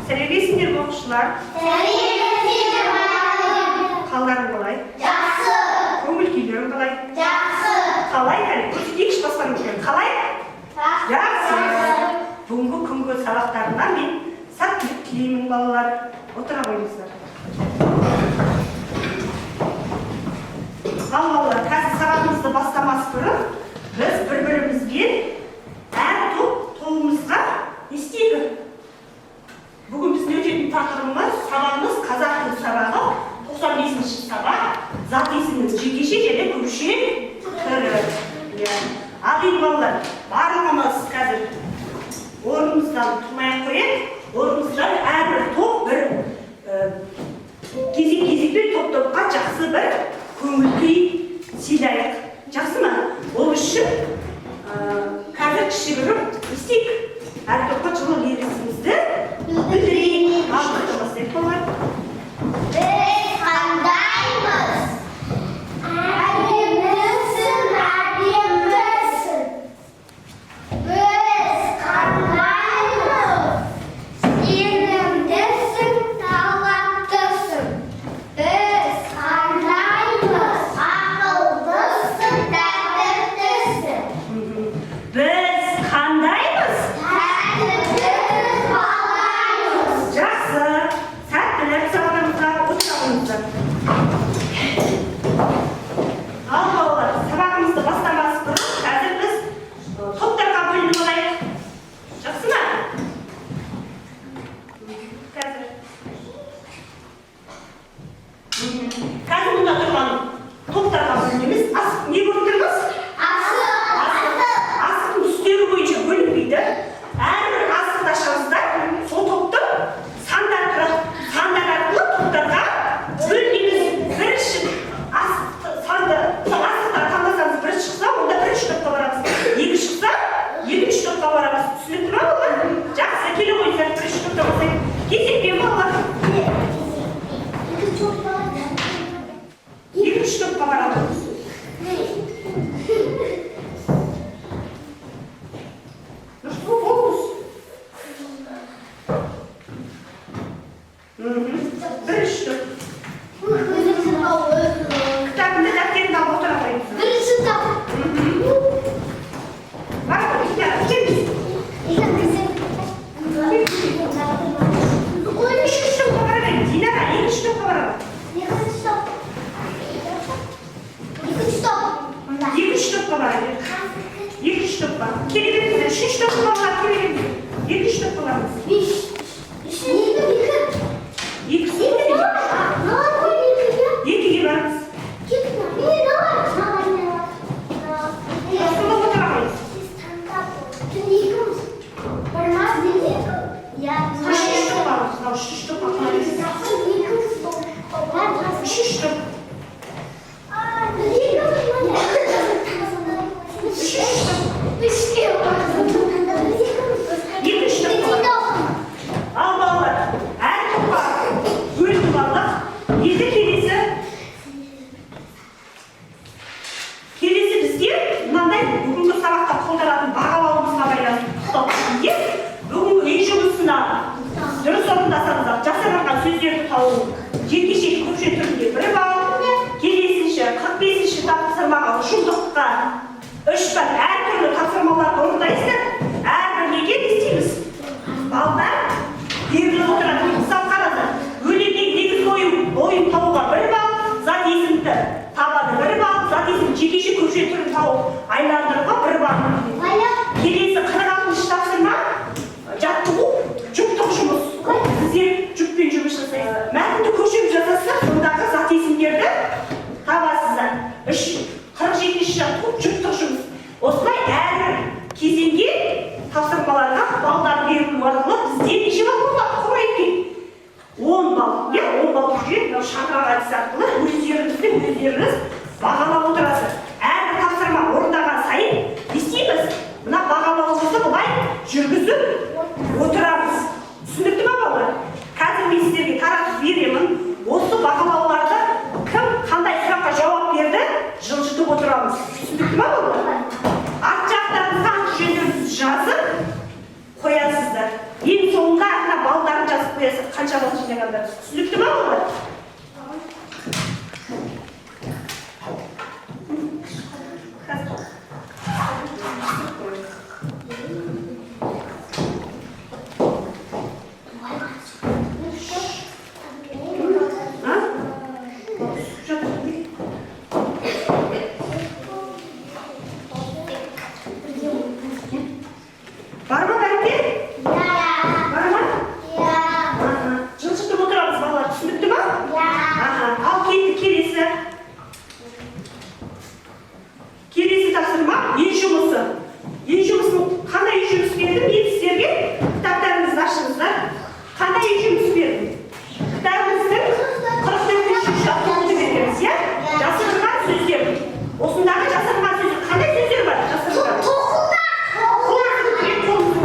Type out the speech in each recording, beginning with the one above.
Сәлеметсіңдер ме, оқушылар? Сәлеметсіздер ме? Қалдарың қалай? Жақсы. Көңіл күйлерің қалай? Жақсы. Қалай, кәне көрсетейікші басқаның қалай? Жақсы. Бүгінгі күнгі сабақтарына мен сәттілік тілеймін, балалар. Отыра қойыңыздар. Ал, балалар, қазір сабағымызды бастамас бұрын біз бір бірімізбен әр топ тобымызға не істейік? Бүгін біздің өтетін тақырыбымыз, сабағымыз қазақ тілі сабағы, 95 сабақ, зат есімнің жекеше және көпше түрі. Иә. Ал енді, балалар, барлығымыз қазір орнымыздан тұрмай ақ қояйық. Орнымыздан әрбір топ бір кезек кезекпен топ топқа жақсы бір көңіл күй сыйлайық. Жақсы ма? Ол үшін қазір кішігірім не істейік? Әр топқа жылы лебізімізді білдірейік. Ал, бастайық, балалар. Біз қандаймыз? Әдемісің, әдемісің. Біз қандаймыз? Сенімдісің, талаптысың. Біз қандаймыз? Ақылдысың, тәртіптісің. Біз қандаймыз? Тәртіпті баламыз. Жақсы. Сәттілік сабағыңызға, отыра қойыңыздар. Ал, балалар, сабағымызды бастамас бұрын қазір біз топтарға бөлініп алайық. Жақсы ма? Қазір. Қазір мұнда тұрған топтарға бөлінеміз. Асық не көріп тұрмыз? Асық. Асықтың түстері бойынша бөлінбейді. Әрбір асықты ашамыз да, сол топтың сандар тұрады. Сандар арқылы топтарға бөлінеміз. Бірінші асықты санды, мысалы, асықтан таңдасаңыз, бірінші шықса, онда бірінші топқа барамыз. Екі шықса, екінші топқа барамыз. Түсінікті ма, балалар? Жақсы, келе қойыңыздар, бірінші топта бастайық. Кезекпен, балалар. Екінші топқа барамыз. Ну что, фокус? Бірінші топ. Кітабыңды, дәптеріңді алып отыра қойыңыздар. Бірінші топ. Бара ғой, келіңіз. Үшінші топқа бара беріңіз. Динара, екінші топқа барамыз. Екінші топқа бара бер. Екінші топқа. Келе беріңіздер. Үшінші топқа, балалар, келе беріңіздер. Екінші топқа барамыз. Екісі. Екіге барамыз. Сонда отыра қойыңыз. Үшінші топқа барамыз. Мынау үшінші топқа қараймыз. Үшінші топ. Үшінші топ. Екінші топқа барамыз. Ал, балалар, әр топқа бөлініп алдық. Енді келесі бізге мынандай бүгінгі сабақта қолданатын бағалауымызға байланысты тоқталып кетейік. Бүгінгі үй жұмысына дұрыс орындасаңыздар, жасырынған сөздерді табу жекеше, көпше түрінде 1 балл. Келесінші 45-ші тапсырмаға, ұжымдыққа 3 балл. Әртүрлі тапсырмаларды орындайсыздар. Әрбір неге не істейміз? Балдар беріліп отырады. Мысалы, қараңыздар, өлеңнен негізгі ойын табуға 1 балл, зат есімді табады 1 балл, зат есім жекеше, көпше түрін тауып айландыруға 1 балл. Келесі 46-шы тапсырма, жаттығу, жұптық жұмыс. Сіздер жұппен жұмыс жасайсыздар. Мәтінді көшіріп жазасыздар, сондағы зат есімдерді табасыздар. 47-ші жаттығу, жұптық жұмыс. Осылай әрбір кезеңге тапсырмаларға балдар берілу арқылы бізде неше балл болады? Құрайды екен 10 балл, иә, 10 балл. Бұл мынау шаңырақ әдісі арқылы өздеріңізді өздеріңіз бағалап жинағандар. Түсінікті ма, балалар? Қазір. А? Жатыр. Бар ма бәрінде? Бар ма? Аха. Жылжытып отырамыз, балалар. Түсінікті ма? Аха. Ал кеттік, келесі. Келесі тапсырма — үй жұмысы. Үй жұмысын, қандай үй жұмысы бердім мен сіздерге? Кітаптарыңызды ашыңыздар. Қандай үй жұмысы бердім? Кітабыңыздың 44-ші жаттығуды береміз, иә? Жасырынған сөздер. Осындағы жасырынған сөздер, қандай сөздер бар? Жасырынған. Қолыңызды көтерейік, қолыңызды.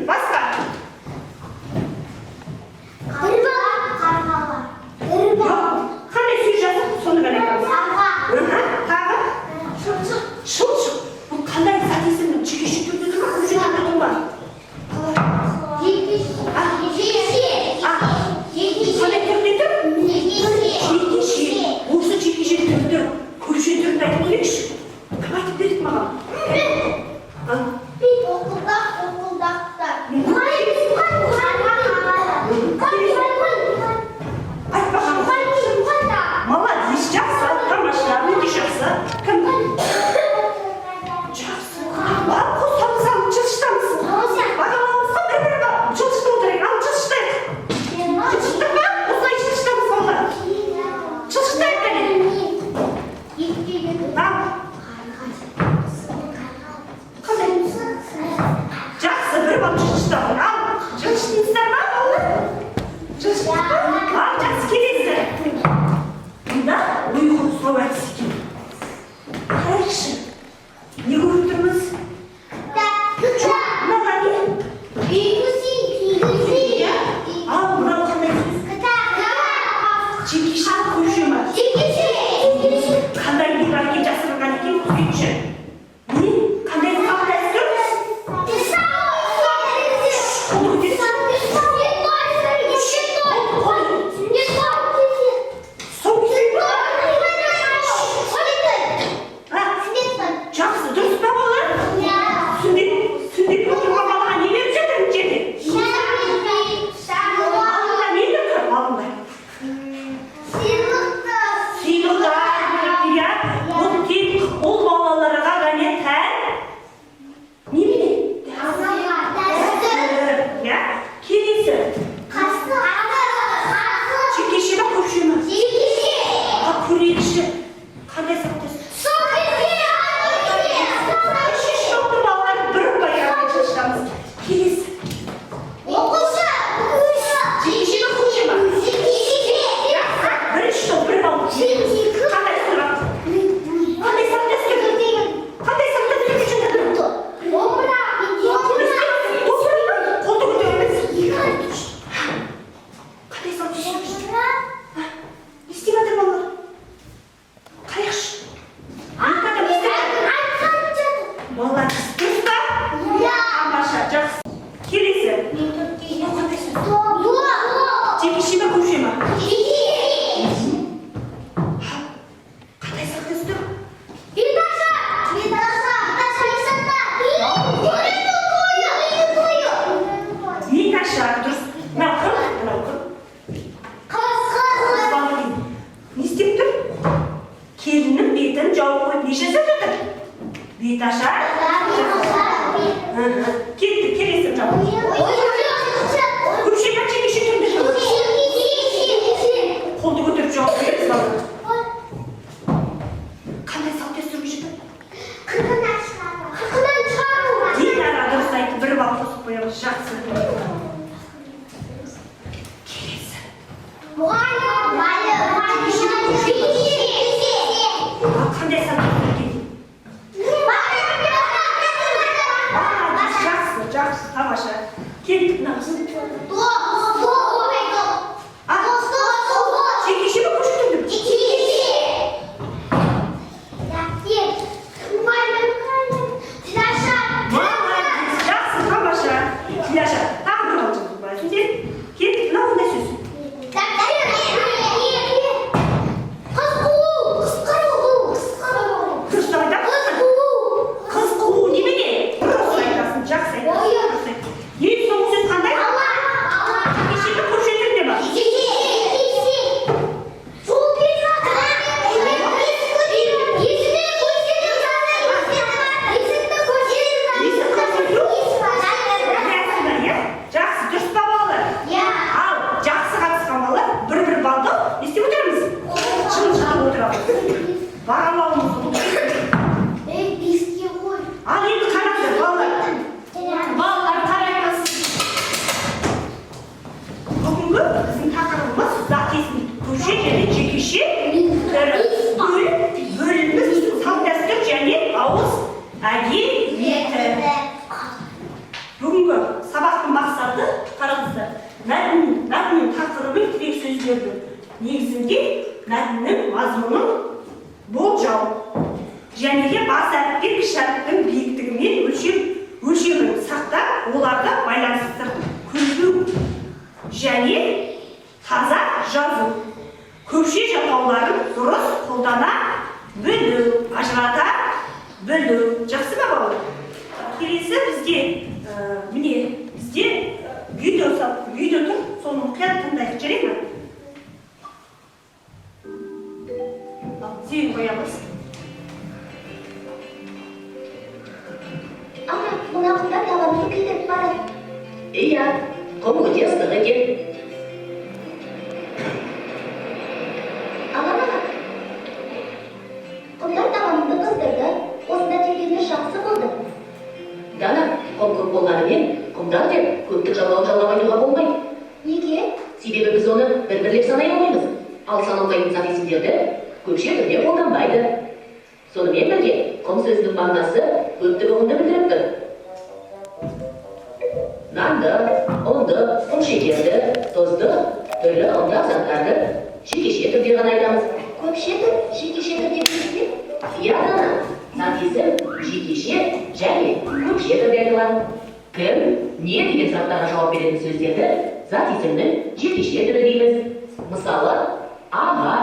Басқа. Қандай сөз жазып, соны ғана айтамыз. Тағы? Шылшық. Бұл қандай зат есімі? Жекеше түрде тұр ма, көпше түрде тұр ма? А, қандай түрде тұр? Жекеше. Осы жекеше түрді көпше түрін айтып берейікші. Кім айтып береді маған? А? Тоқылдақ, тоқылдақтар. Айт маған. Молодец, жақсы, тамаша, өте жақсы. Кім? Жақсы. Ал, қосамыз, ал, жылжытамыз. Бағалауымызға бір бір бар. Жылжытып отырайық. Ал, жылжытайық. Жылжыттық па? Осылай жылжытамыз, балалар. Жылжытайық, кәне. Ал, қандай? Жақсы, бір балл жылжытамын. Ал, жылжыттыңыздар ма, балалар? Жылжыттық па? Ал, жақсы, келесі. Мында ұйғыр ұстау әдісі екен. Қарайықшы. Не көріп тұрмыз? Жоқ, мыналар не? Иә. Ал, мынау қандай сөз? Жекеше, көпше ма? Қандай не бар екен, жасырынған екен, көрсетші. Не? Қандай салт дәстүр? Қолды көтерші. Тұсаукесер. А, жақсы, дұрыс па, балалар? Сүндет отырған балаға не беріп жатыр мына жерде? Алдында не тұр? Алдында. Сыйлықтар беріпті, иә? Бұл тек ұл балаларға ғана тән немене? Дәстүр, иә? Келесі. Жекеше ме, көпше ме? Ал, көрейікші. Қандай салт дәстүр? Үшінші топтың балалары бір ұпай қарай жылжытамыз. Келесі. Жекеше ме, көпше ме? Жақсы. Бірінші топ бір балл. Қандай сұрақ? Қандай салт дәстүр? Қандай салт дәстүр үшін? Қолды көтеріңіз. Қандай салт дәстүр? Не істеп жатыр балалар? Қарайықшы. Екі адам не істеп жатыр? Молодец. Дұрыс па? Тамаша, жақсы. Келесі. Мынау қандай сөз? Жекеше ме, көпше ме? Қандай салт дәстүр? Беташар, дұрыс. Мынау кім? Мынау кім? Қыз бала екен. Не істеп тұр? Келіннің бетін жауып қойып не жасап жатыр? Беташар. Кеттік, келесі мынау. Көпше ме, жекеше түрде тұр? Қолды көтеріп жауап береміз, балалар. Қандай салт дәстүрге жатады? Динара дұрыс айтты, бір балл қосып қоямыз. Жақсы. Келесі. Ал, қандай салт дәстүр екен? Молодец, жақсы, жақсы, тамаша. Кеттік, мынау. А, жекеше ме, көпше түрде ме? отырамыз. Бағалауымызды ұмытпаймыз. Беске қой. Ал енді қараңдар, балалар. Балалар, қараймыз. Бүгінгі біздің тақырыбымыз зат есім көпше және жекеше түрі. Бөліміміз салт дәстүр және ауыз әдебиеті. Бүгінгі сабақтың мақсаты, қараңыздар, мәтіннің тақырыбын, тірек сөздердің негізінде мәтіннің мазмұнын болжау және де бас әріп пен кіші әріптің биіктігі мен өлшемін сақтап, оларды байланыстырып көру және таза жазу, көпше жалғауларын дұрыс қолдана білу, ажырата білу. Жақсы ма, балалар? Келесі бізде міне, бізде видео тұр, соны мұқият тыңдайық, жарай ма? Ал, зейін қоямыз. Аға, мына құмдар табанымды күйдіріп барады. Иә, құм өте ыстық екен. Алан аға, құмдар табанымды қыздырды. Осында келгеніміз жақсы болды. Дана, құм көп болғанымен, құмдар деп көптік жалғау жалғап айтуға болмайды. Неге? Себебі біз оны бір-бірлеп санай алмаймыз. Ал саналмайтын зат есімдерді көпше түрде қолданбайды. Сонымен бірге құм сөзінің мағынасы көптік ұғымды білдіріп тұр. Нанды, ұнды, құмшекерді, тұзды, түрлі ұнтақ заттарды жекеше түрде ғана айтамыз. Көпше түр, жекеше түр деп не? Иә, Дана, зат есім жекеше және көпше түрде айтылады. Кім, не деген сұрақтарға жауап беретін сөздерді зат есімнің жекеше түрі дейміз. Мысалы, аға,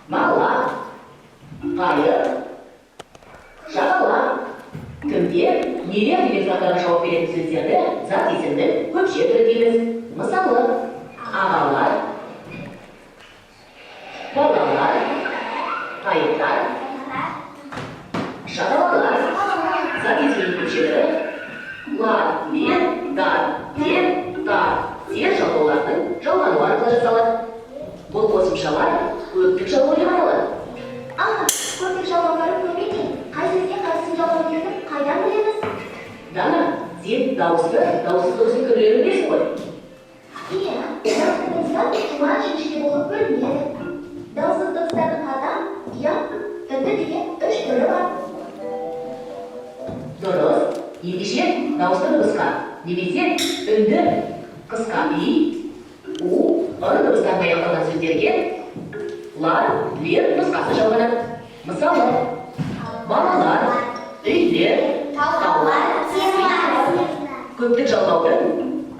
бала, қайық, шағала. Кімдер, нелер деген сұрақтарға жауап беретін сөздерді зат есімнің көпше түрі дейміз. Мысалы, ағалар, балалар, қайықтар, шағалалар. Зат есімнің көпше түрі лар, лер, дар, дер, тар, тер жалғауларының жалғануы арқылы жасалады. Бұл қосымшалар көптік жалғау деп аталады. Аға, көптік жалғаулары көп екен. Қай сөзге қайсысын жалғау екенін қайдан білеміз? Дана, сен дауысты, дауыссыз дыбыстың түрлерін білесің ғой. Иә, дауысты дыбыстар жуан, жіңішке болып бөлінеді. Дауыссыз дыбыстардың қатаң, ұяң, үнді деген үш түрі бар. Дұрыс. Ендеше дауысты дыбысқа немесе үнді қысқа и, у, ы дыбыстарына аяқталған сөздерге лар, лер нұсқасы жалғанады. Мысалы, балалар, үйлер, таулар. Көптік жалғаудың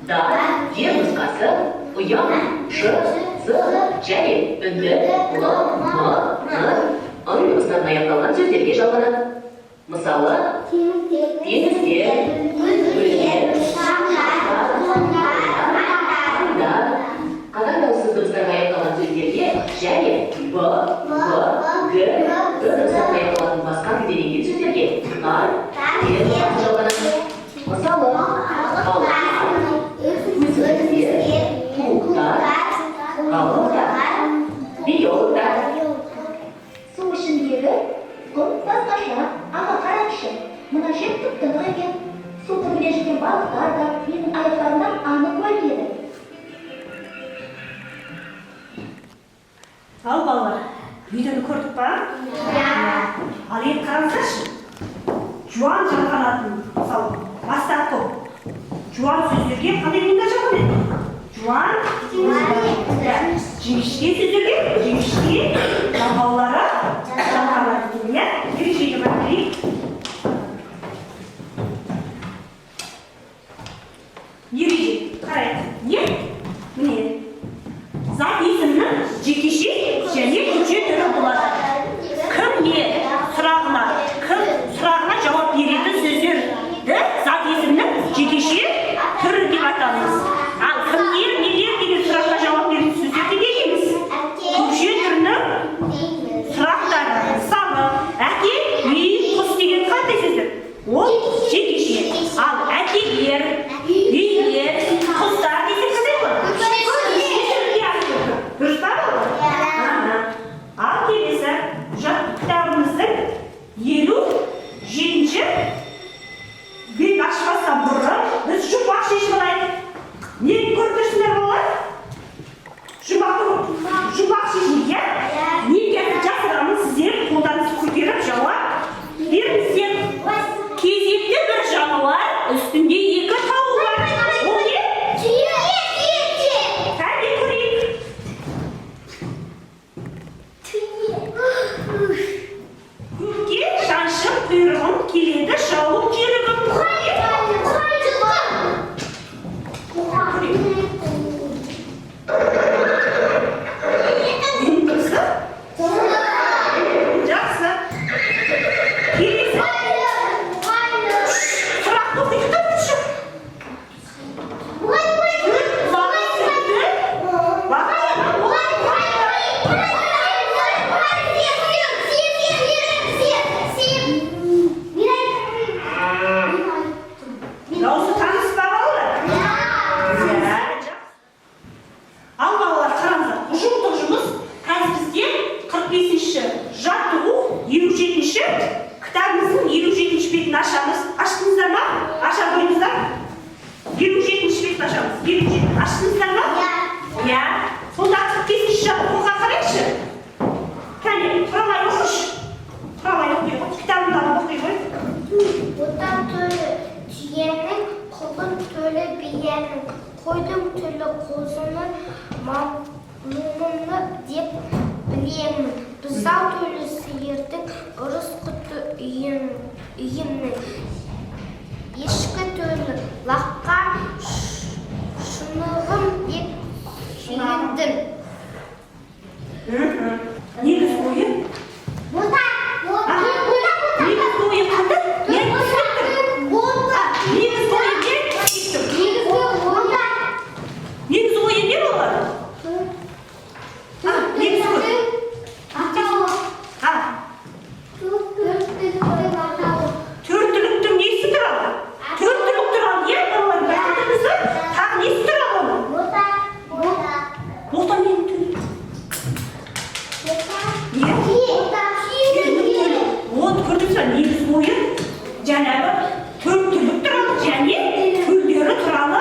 дар, дер нұсқасы ұяң, ж, з және үнді л, м, н, ң дыбыстарына аяқталған сөздерге жалғанады. Мысалы, теңіздер, көлдер, аңдар. Қатаң дауыссыз дыбыстарға аяқталған сөздерге және б, в, г, г дыбыстарына аяқталатын басқа тілден енген сөздерге тар, тер нұсқасы жалғанады. Мысалы, балалар, өсімдіктер, туықтар, ғалымдар, биологтар. Су ішіндегі құм басқаша. Аға, қараңызшы, мына жер тып-тынық екен. Су түбінде жүрген балықтар да менің аяқтарымнан анық көрінеді. Ал, балалар, видеоны көрдік па? Ал енді қараңыздаршы, жуан жалғанатын, мысалы, бастапқы жуан сөздерге қандай буындар жалғанады? Жуан. Иә. Жіңішке сөздерге жіңішке жалғаулары жалғанады екен, иә. Ережеге қарап көрейік. Ереже қарайық, не, міне, зат есімнің жекеше және көпше түрі болады. Кім, не сұрағына, кім сұрағына жауап беретін сөздерді зат есімнің жекеше түрі деп атаймыз. Ал кімдер, нелер деген сұраққа жауап беретін сөздерді не дейміз? Көпше. Көкке шаншып құйрығын келеді шауып жүйрігім. Ең дұрысы? Жақсы. Келесі. Сұрақты оқиық та бірінші. Төрт бұлағы сүтті, бақалаған. Дауысы таныс па, балалар? Иә, жақсы. Ал, балалар, қараңыздар, ұжымдық жұмыс. Қазір бізде 45-ші жаттығу, 57-ші кітабымыздың 57-ші бетін ашамыз. Аштыңыздар ма? Аша қойыңыздар. 57-ші бетін ашамыз. 57. Аштыңыздар ма? Иә. Сонда 45-ші жаттығуға қарайықшы. Кәне, Құралай, оқышы. Құралай, оқи ғой. Кітабыңды алып оқи ғой. Бота төлі түйенің, құлын төлі биенің, қойдың төлі қозының момыны деп білемін. Бұзау төлі сиырдың, ырыс құты үйімнің. Ешкі төлі лаққа шұнағым деп сүйіндім. Негізгі ойы? Бота, бота, Негізгі ойы қандай? Не айтып бота. Негізгі ойы не айтып? Негізгі бота. Негізгі ойы не болады? Негізгі ой. Атауы. Төрт түліктің атауы. Төрт түліктің несі туралы? Төрт түлік туралы, иә, балалар, байқадыңыз ба? Тағы несі туралы оның? Бота, бота. Бота ненің төлі? Бота. Иә. Бота. Түйенің төлі. Вот, көрдіңіз ба, негізгі ойы жаңағы төрт түлік туралы және төлдері туралы.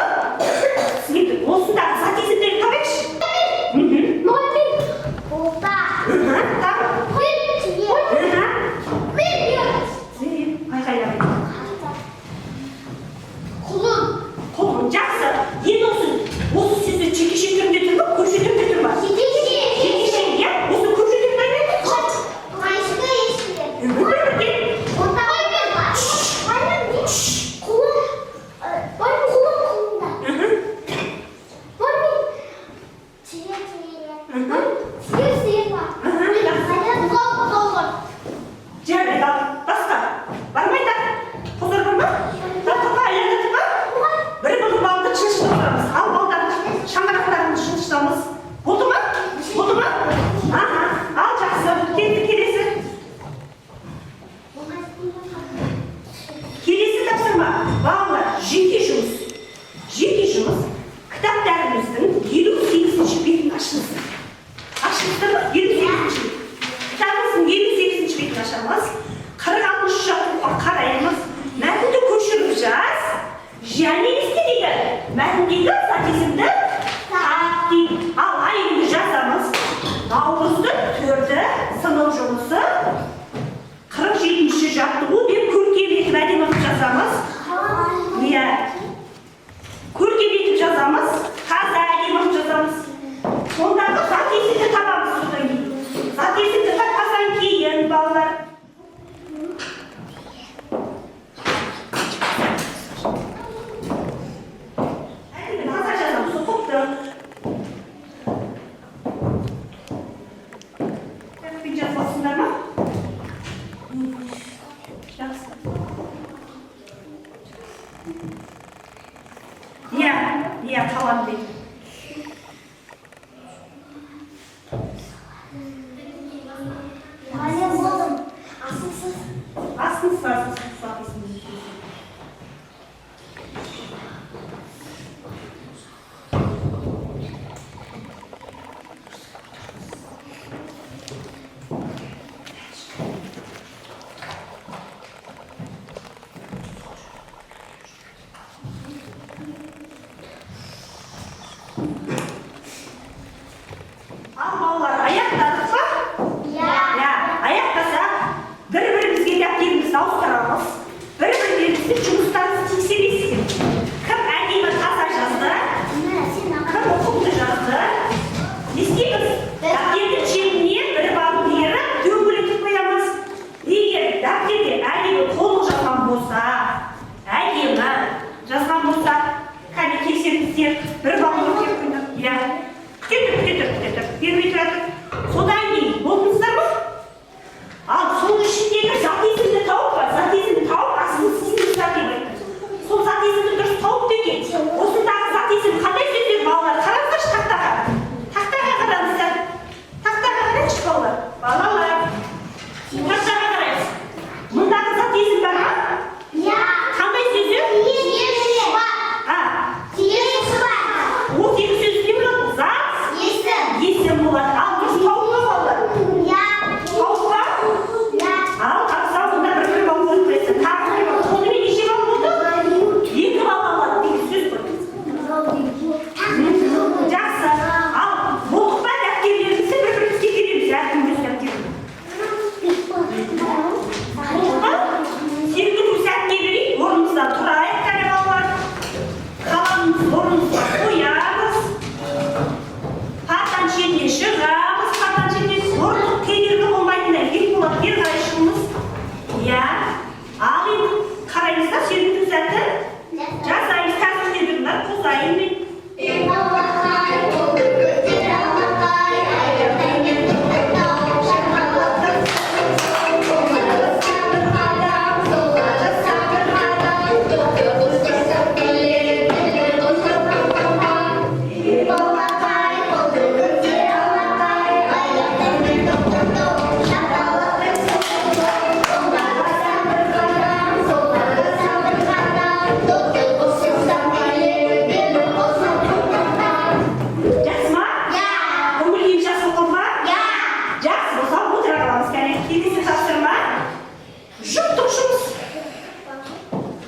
Сізге осындағы зат есімдерді табайықшы. Бота. Тағы. Түйе. Айқайлап. Құлын. Құлын, жақсы. Енді осы сөзді жекеше түрінде тұр ма, көпше түрінде тұр ма? Жекеше. Жекеше, иә. Осы көпше түрінде айтайықшы. Ешкі, ешкі. Бір бірге. Бота. Құлын. Құлын, құлында. Түйе, түйелер. Сиыр, сиырлар. Жақсы. Бұзау, бұзаулар. Жарайды, ал басқа бармай да, қыздар бар ма? Тартып па, аяқтатып па? Бір бір балды жылжытып тұрамыз. Ал, балдар, шаңырақтарымызды жылжытамыз. Болды ма? Болды ма? Аха, ал, жақсы. Кетті. Келесі тапсырма, балалар, жеке жұмыс. Жеке жұмыс. Кітаптарыңыздың 58-ші бетін ашыңыздар. Ашыңыздар ма? 58-ші бет. Кітабымыздың 58-ші бетін ашамыз. 46-шы жаттығуға қараймыз. Мәтінді көшіріп жаз. Және не істе дейді? Мәтіндегі зат есімді тап дейді. Ал айыңды жазамыз. Наурыздың 4-і, сынып жұмысы, 47-ші жаттығу деп көркем етіп, әдемі қылып жазамыз. Иә. Көркем етіп жазамыз, таза, әдемі қылып жазамыз. Сондағы зат есімді табамыз содан кейін. Зат есімді тапқаннан кейін, балалар. Әдемі, таза жазамыз, ұқыпты. Тәртіппен жазып алсыңдар ма? Жақсы. Иә, қалам дейді. Мұғалім болдым. Асылсыз. Асылсыз, зат есімді. Болса, отыра қаламыз. Кәне, келесі тапсырма. Жұптық жұмыс.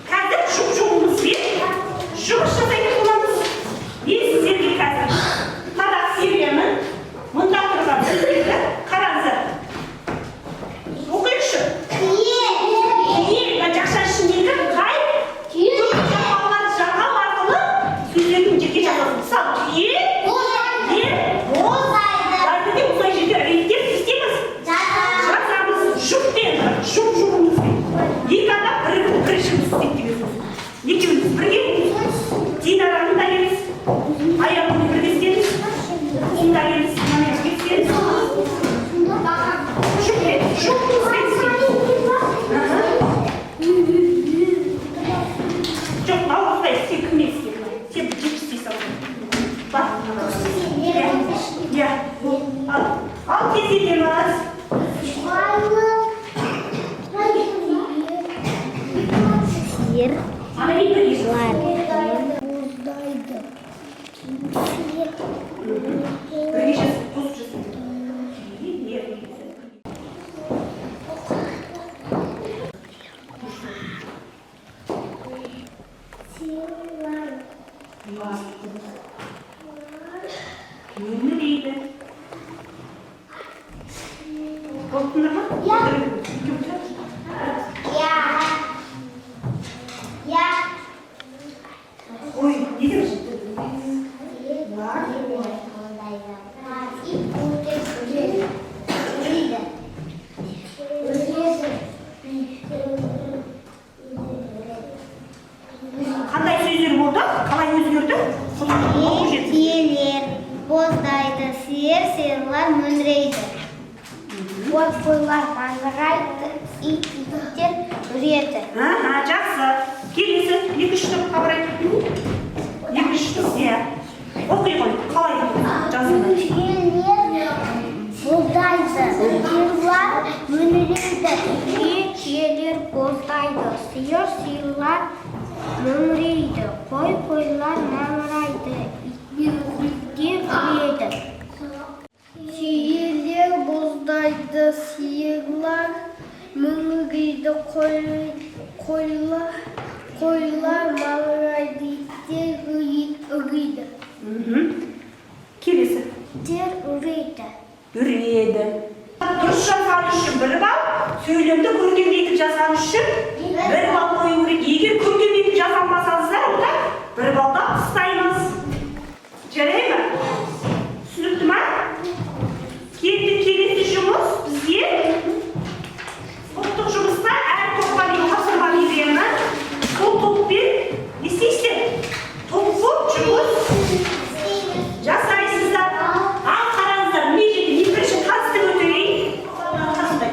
Қазір жұп жұбымызбен жұмыс жасайтын боламыз. Мен сіздерге қазір табақ беремін. Мұнда тұрған сөздерді қараңыздар. Оқиықшы. Түйе, мына жақша ішіндегі қай жалғауларды жалғау арқылы сөздердің жеке жазылсын. Мысалы, түйе, ер, боздайды деп осылай жерге реттеп не істейміз? Жазамыз жұппен, жұп жұбымызбен. Екі адам бірігіп бір жұмыс істейді деген сөз. Екеуміз бірге, Динараның да келіңіз, Аяғын бірге істедіңіз, Құмда келіңіз, мынамен бірге істедіңіз. Жұппен, жұбымызбен істейміз. Аха. Жоқ, мынау осылай істе, кіммен істе? Сен жеп істей сал. Бар. Иә, иә. Ал, ал тездетеміз. Сиыр. Ана мен бірге. Боздайды. Сиыр. Бірге жас, қосып жасайды. Түйе, ер. Сиырлар. Мөңірейді. Болдыңдар ма? Иә. Екеуі тұрады. Я. Я. Ой, не деп Сиырлар. Ит үреді. Үреді. Үреді. Қандай сөздер болды? Қалай өзгерді? Оқып жетсін. Түйелер боздайды, сиыр, сиырлар мөңірейді. Қой, қойлар маңырайды, ит, иттер үреді. Аха, жақсы. Келесі екінші топқа барайық. Екінші топ, иә. Оқи ғой, қалай жазылды? Түйелер боздайды, сиырлар мөңірейді. Түйе, түйелер боздайды, сиыр, сиырлар мөңірейді. Қой, қойлар маңырайды, иттер үреді. Түйелер боздайды, сиырлар мөңірейді, қойлар маңырайды, иттер үреді. Келесі. Иттер үреді. Үреді. Дұрыс жазған үшін 1 балл, сөйлемді көркемдетіп жазған үшін 1 балл қою керек. Егер көркемдетіп жаза алмасаңыздар, онда 1 балдан тастаймыз. Жарай ма? Түсінікті ма? Енді келесі жұмыс бізге топтық жұмыста әр топқа мен тапсырма беремін. Сол топпен не істейсіздер? Топ болып жұмыс жасайсыздар. Ал қараңыздар, мына жерде мен бірінші таныстырып өтейін. Қандай?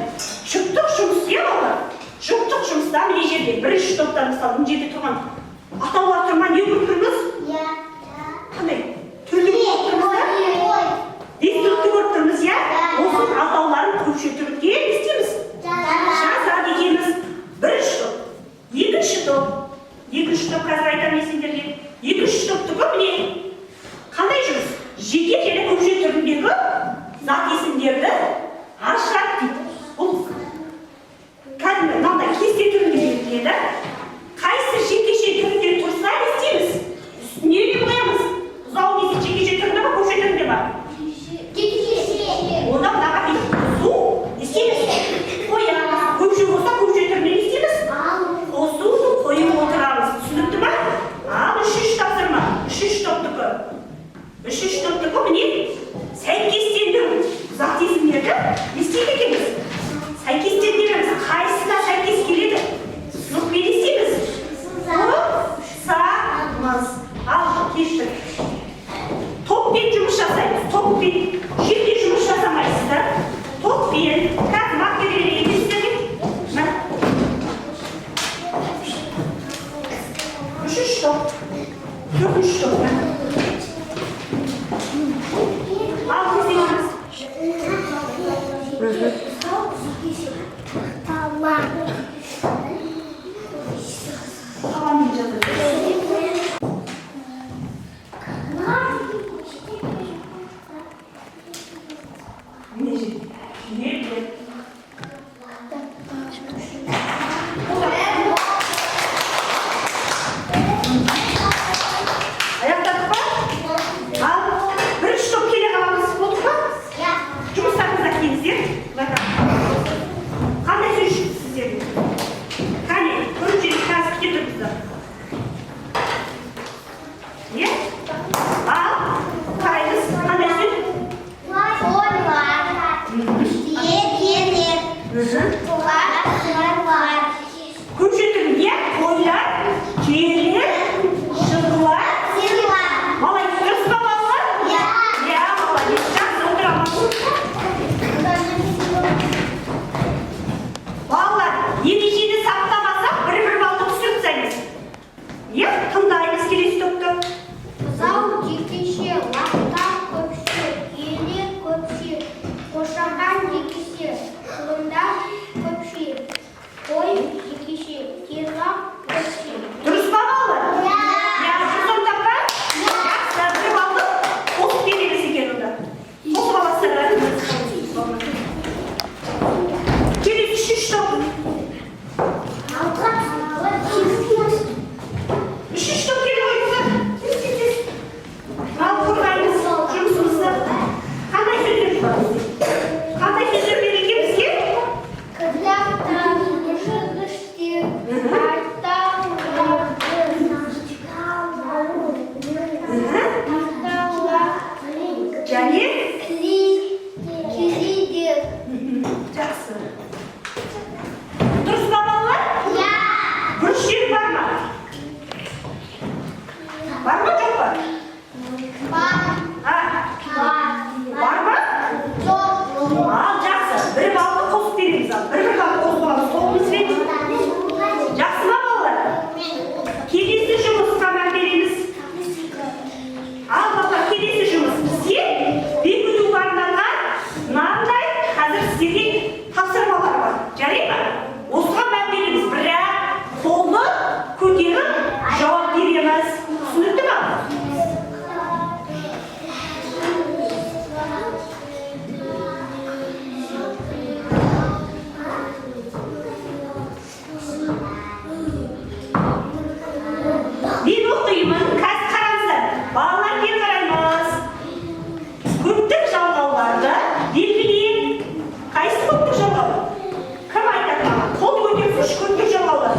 Жұптық жұмыс, иә, балалар? Жұптық жұмыста мына жерде бірінші топта, мысалы, мына жерде тұрған атаулар тұр ма, не көріп тұрмыз? Я. Қандай? Түрлі көріп тұрмыз да? Бестілікті көріп тұрмыз, иә? Осының атауларын көпше түрде не істейміз? Жазады екенбіз. Бірінші топ. Екінші топ. Екінші топ, қазір айтамын мен сендерге. Екінші топтікі міне. Қандай жұмыс? Жеке және көпше түріндегі зат есімдерді ашады дейді. Бұл кәдімгі мынандай кесте түрінде беріледі. Қайсы жекеше түрінде тұрса, не істейміз? Үстіне не қоямыз? Бұзау несі, жекеше түрінде ма, көпше түрінде ма? Онда мынаға бүйтіп су не істейміз? Қоямыз. Көпше болса, көпше түрінде не істейміз? Қосуды қойып отырамыз. Түсінікті ма? Ал үшінші тапсырма. Үшінші топтікі. Үшінші топтікі міне, сәйкестендіру. Зат есімдерді не істейді екенбіз? Сәйкестендіреміз. Қайсысына сәйкес келеді? Сызықпен не істейміз? Қосамыз. Ал кештік. Топпен жұмыс жасаймыз. Топпен. Жеке жұмыс жасамайсыздар. Топпен. Қазір маркер берейін сіздерге. Мә. Үшінші топ. Төртінші топ. Мә. Ал кезегіміз. Тала. Қаламмен жазады. Мына жерде. Жылқылар. Көпше түрін, иә? Қойлар, түйелер, жылқылар. Сиырлар. Молодец, дұрыс па, балалар? Иә. Иә, молодец. Жақсы, отырамыз. Балалар, ережені сақтамасақ, бір-бір балды түсіріп тастаймыз. Иә, тыңдаймыз келесі топты. Бұзау жекеше, лақтар көпше, елер көпше, қошаған жекеше, құлындар көпше, қой жекеше, қиғақ көпше. Дұрыс па, балалар? Иә. Иә, дұрыс орындап па? Жақсы, бір балды қосып береміз екен онда. Қосып аласыздар. Келесі үшінші топ. Үшінші топ келе қойыңыздар. Тез, тез, тез. Ал, қорғаймыз жұмысымызды. Қандай сөздер бар бізде? Қандай сөздер берілген бізге? Лақтар, жүргіштер, аттауларды, аттаулар, Және? Келидер. Жақсы. Дұрыс па, балалар? Бұрыш жер бар ма? Бар ма, жоқ па? А, бар ма? Ал, жақсы. Бір балды қосып береміз ал. Бір балды қосып аламыз тобымызбен. Жақсы ма, балалар? Келесі жұмысқа мән береміз. Ал, балалар, келесі жұмыс бізге бекітуге арналған мынандай қазір сіздерге тапсырмалар бар. Жарай ма? Осыған мән береміз. Бірақ қолды көтеріп жауап береміз. Түсінікті ма? Мен оқимын. Қазір қараңыздар. Балалар, бері қараймыз. Көптік жалғауларды белгілейік. Қайсы көптік жалғау? Кім айтады маған? Қол көтерсінші, көптік жалғаулар.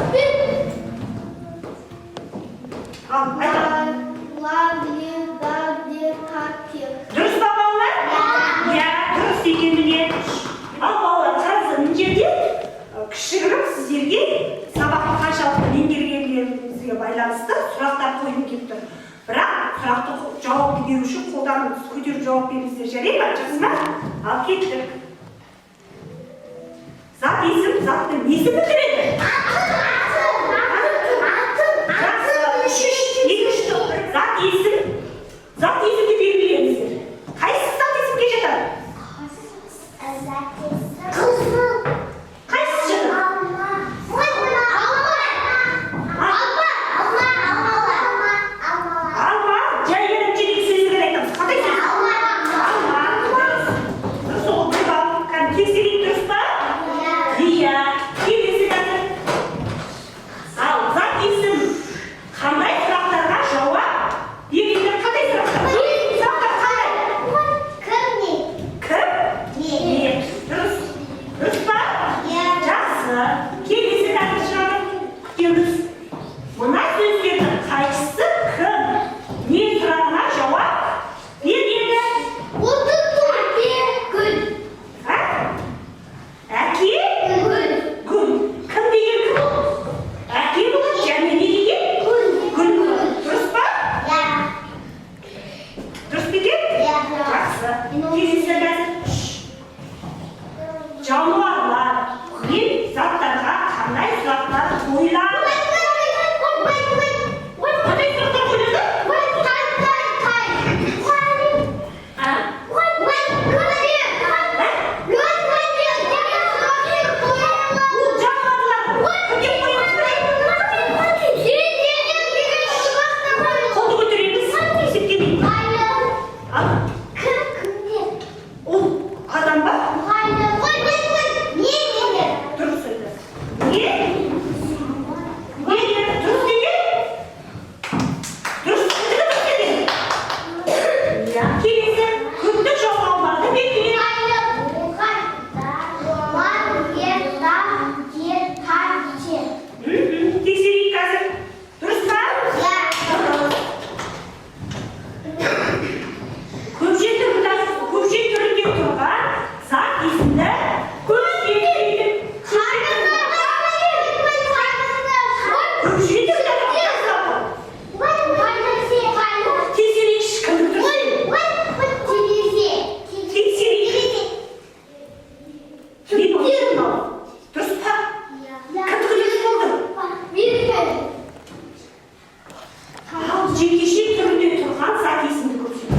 Ал, айтады. Лар, лер, дар, дер, тар, тер. Дұрыс па, балалар? Иә, дұрыс екен, міне. Ал, балалар, қараңыздар, мына жерде кішігірім сіздерге сабақты қаншалықты меңгергендеріңізге байланысты сұрақтар қойғым келіп тұр. Бірақ сұрақты жауапты беру үшін қолдарыңызды көтеріп жауап беріңіздер, жарай ма? Жақсы ма? Ал, кеттік. Зат есім заттың несін білдіреді? Жақсы, үш, үш, екінші топ. Зат есім, зат есімді белгілеңіздер. Қайсысы зат есімге жатады? Қайсысы жатады? Алма, жай ғана керек сөздер айтамыз. Қандай сөз? Алма. Дұрыс. Дұрыс, ол бір балл. Кәдімгі тексерейік, дұрыс па? Иә. Келесі қазір. Ал, зат есім қандай сұрақтарға жауап береді? Қандай сұрақтар? Сұрақтар қандай? Кім? Не? Дұрыс. Дұрыс па? Жақсы. Келесі қазір шығады. Күтеміз. Мына сөздердің қайсысы кім? Не сұрағына жауап береді? А? Әке? Гүл. Кім деген кім ол? Әке болады және не деген? Гүл болады. Дұрыс па? Дұрыс па екен? Жақсы. Келесі қазір. Жануарлар мен заттарға қандай сұрақтар қойылады? Мен ойыншық мынау. Дұрыс па? Кімдікі дұрыс болды? Ал жекеше түрінде тұрған зат есімді көрсет.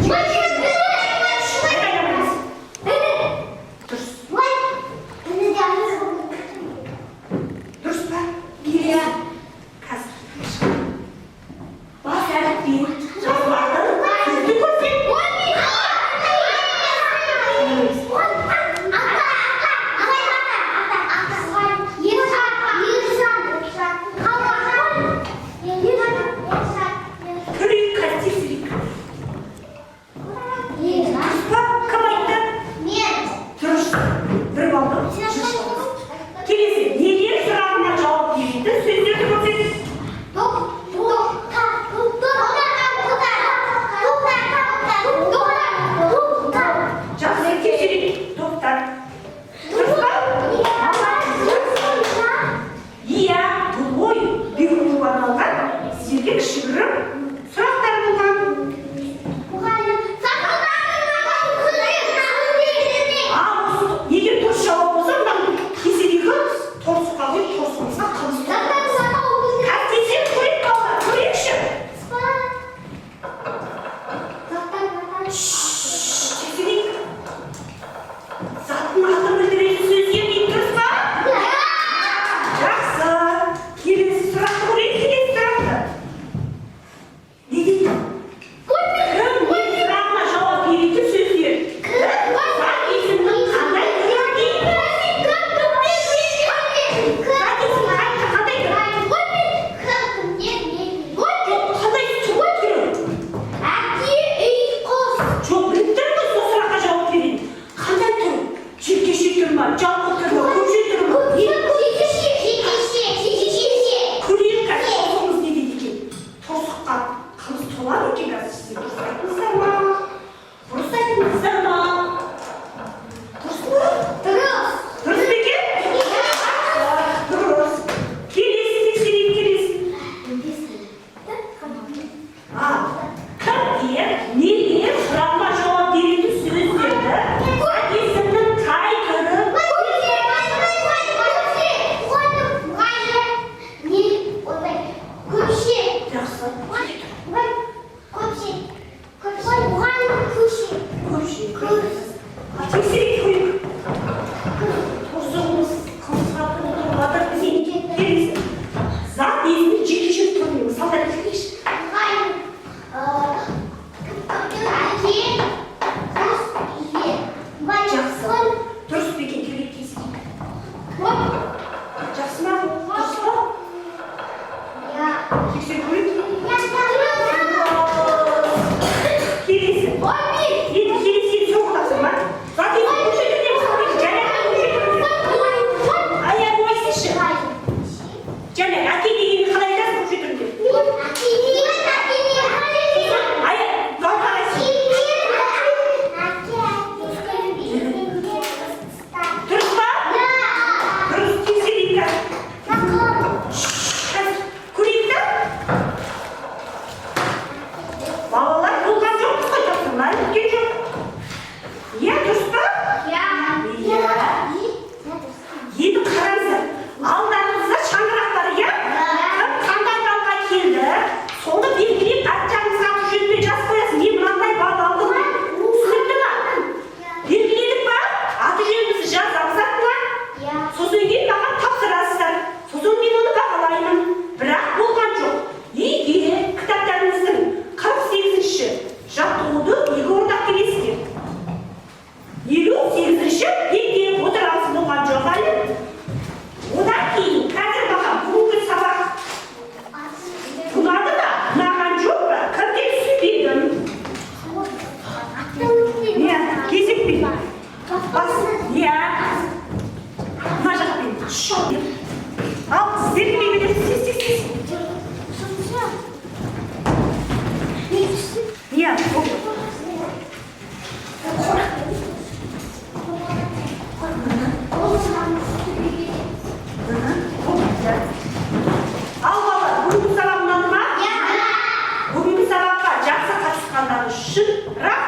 Айқайламаңыз. Дұрыс. Дұрыс па? Иә. Қазір. Бас әріппен жазылатын сөзді көрсет. Көрейік, қазір тексерейік. Дұрыс па? Кім айтты? Дұрыс. Бір балды. Келесі, нелер сұрағына жауап беретін сөздерді көрсет. Жақсы, тексерейік. Тоқтар. Дұрыс па? Иә, бұл ой беруге арналған сіздерге кішігірім сұрақтар болған. Ал осы егер дұрыс жауап болса, мына кеседегі торсыққа қойып, торсығымызға қымыз толтырамыз. Қазір тексеріп көрейік, балалар, көрейікші. Тексерейік. Заттың атын білдіретін сөздер дейді, дұрыс па? Жақсы. Келесі сұрақты көрейік, келесі сұрақты. Не дейді? Кім, не сұрағына жауап беретін сөздер? Зат есімнің қандай түрі дейді? Зат есімнің қандай түрі? Жоқ, қандай түрі? Жоқ, біліп тұрмын ғой, сол сұраққа жауап берейін. Қандай түрі? Жекеше түрі ма, жалпы түрі ма, көпше түрі ма? Не? Көрейік қазір, торсығымыз не дейді екен? Торсыққа қымыз толады екен қазір. Сіздер дұрыс айттыңыздар ма? Дұрыс айттыңыздар ма? Дұрыс па? Дұрыс па екен? Дұрыс. Келесі тексерейік, келесі. Ал, кімдер, нелер сұрағына жауап беретін сөздерді зат есімнің қай түрі? Жақсы. Көпше. Тексерейік, көрейік. Торсығымыз қымызға толтырып жатыр. Келесі. Зат есімнің жекеше түріне мысалдар келтірейікші. Жақсы. Дұрыс па екен, көрейік, тексерейік. Жақсы ма? Дұрыс па? Тексеріп көрейік. Келесі. Енді келесі соңғы тапсырма. Зат есімнің көпше түріне мысал берейік. Және көпше түріне. Аяғы айтсайшы. Және әке дегенді қалай айтасың көпше түрінде? Ая, балға айтсын. Дұрыс па? Дұрыс, тексерейік қазір. Қазір көрейік та. Балалар, болған жоқпыз ғой, тапсырма біткен жоқ. Иә, дұрыс па? Иә. Енді қараңыздар, алдарыңызда шаңырақ бар, иә? Кім қандай балға келді, соны белгілеп, ат жағыңызға, аты жөнімен жазып қоясың. Мен мынандай бал алдым деп. Түсінікті ма? Белгіледік па? Аты жөнімізді жазамыз артына. Сосын кейін маған тапсырасыздар. Сосын мен оны бағалаймын. Бірақ болған жоқ. Үйге кітаптарыңыздың 48-ші жаттығуды үйге орындап келесіздер. 58-ші бетте отырамыз, болған жоқ әлі. Одан кейін қазір маған бүгінгі сабақ ұнады ма, ұнаған жоқ па? Кімге түсінбедім? Иә, кезекпен. Бас, иә. Мына жақпен. Ал, сіздер кімге бересіз? Тез, тез, тез. Иә, болды. Болды. Ал, балалар, бүгінгі сабақ ұнады ма? Бүгінгі сабаққа жақсы қатысқандарыңыз үшін рахмет.